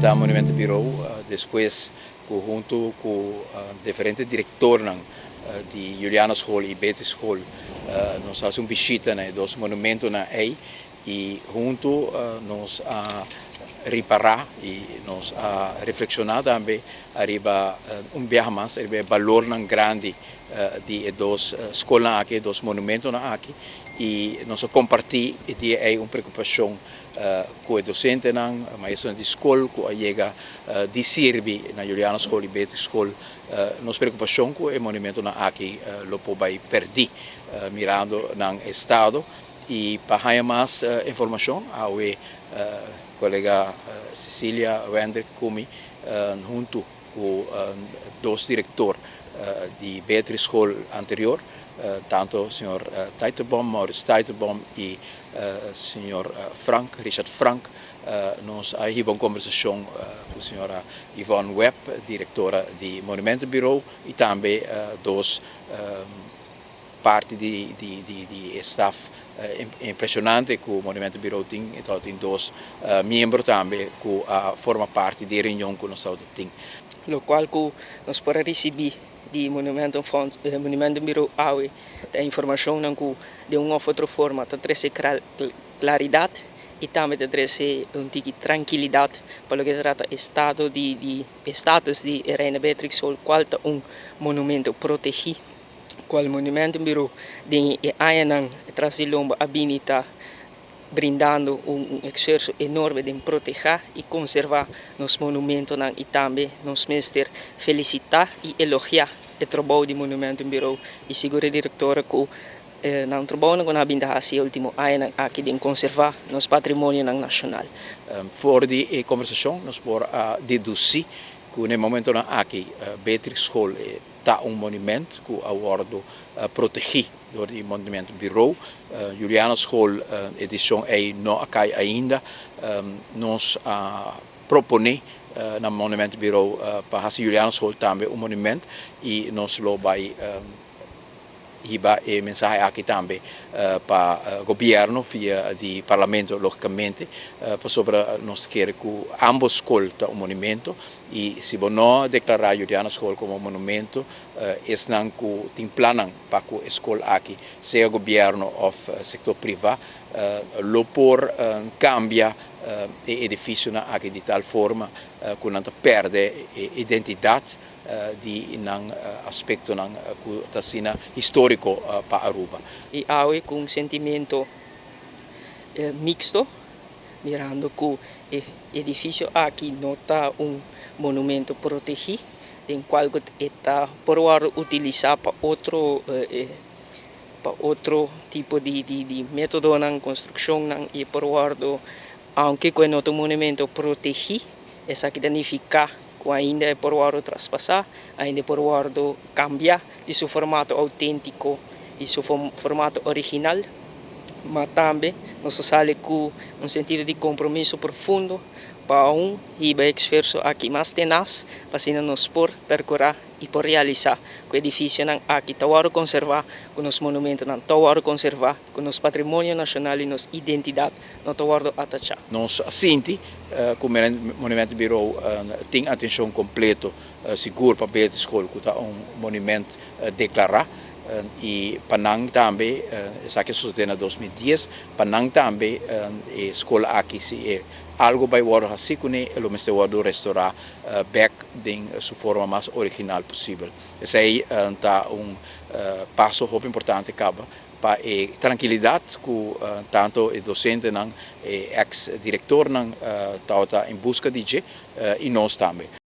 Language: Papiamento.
bishitá Monumentenbureau despues ku huntu ku diferente direktornan di Julianaschool i Beatrixschool nos a hasi un bishita na e dos monumentonan ei i huntu nos a ripará i nos a reflekshoná tambe ariba un biaha mas ariba e balornan grandi di e dos skolnan aki, e dos monumentonan aki i nos a kompartí e dia ei un preokupashon ku e dosentenan, maestronan di skol ku a yega di sirbi na Julianaschool i Beatrixschool. Nos preokupashon ku e monumentonan aki lo por bai pèrdí mirando nan estado i pa haña mas informashon awe kolega Cecilia Wendrick ku mi huntu ku dos direktor di Beatrixschool anterior, tanto señor Teitelbaum, Maurits Teitelbaum i señor Frank, Richard Frank. Nos a hiba un kombersashon ku señora Yvonne Webb, direktora di Monumentenbureau i tambe dos parti di e staf impresionante ku Monumentenbureau tin. E tabatin dos miembro tambe ku a forma parti di e reunion ku nos tabata tin. Lokual ku nos por a risibí di Monumentenfonds, Monumentenbureau awe ta informashonnan ku den un òf otro forma ta trese klaridat i tambe ta trese un tiki trankilidat pa loke ta trata estado di e status di e Reina Beatrix School kual ta un monumento protegí. Kual Monumentenbureau den e añanan tras di lomba a bini ta brindando un esfuerso enorme den protehá i konservá nos monumentonan i tambe nos mester felisitá i elogiá e trabou di Monumentenbureau i sigur e direktora ku nan trabounan ku nan a bin ta hasi e último añanan aki den konservá nos patrimonionan nashonal. For di e kombersashon nos por a dedusí ku na e momentonan aki Beatrixschool ta un monument ku a wòrdu protegí dor di Monumentenbureau. Julianaschool e desishon ei no a kai ainda. Nos a proponé na Monumentenbureau pa hasi Julianaschool tambe un monument i nos lo bai hiba e mensahe aki tambe pa gobierno via di parlamento logicamente, pasobra nos ta kere cu ambos scol ta un monumento y si bo no declara Juliana School como monumento esnan cu tin plannan pa cu e scol aki sea gobierno of sector priva lo por cambia e edificionan aki di tal forma cu nan ta perde e identidad di nan aspectonan cu ta asina historico pa Aruba. Y awe cu un sentimento mixto, mirando cu e edificio aki no ta un monumento protegi, den cual cu e ta por wordo utilisa pa otro pa otro tipo di di metodonan, construccionnan y por wordo, aunke cu e no ta un monumento protegi, esaki ta nifica ku ainda e por wòrdu traspasá, ainda e por wòrdu kambiá di su formato outéntiko i su formato original, ma tambe nos ta sali ku un sentido di kompromiso profundo pa aun hiba e esfuerso aki mas tenas pa asina nos por perkurá i por realisá ku edifisionan aki ta wòrdu konservá, ku nos monumentonan ta wòrdu konservá, ku nos patrimonio nashonal i nos identidat no ta wòrdu atachá. Nos a sinti ku Monumentenbureau tin atenshon kompleto sigur pa Beatrixschool ku ta un monument deklará i pa nan tambe esaki a sosodé na 2010 pa nan tambe e skol aki si e algo bai wòrdu hasí kuné e lo mester wòrdu restorá bèk den su forma mas original posibel. Esei ta un paso hopi importante kaba pa e trankilidat ku tanto e dosentenan, e eks direktornan tabata en buska di dje i nos tambe.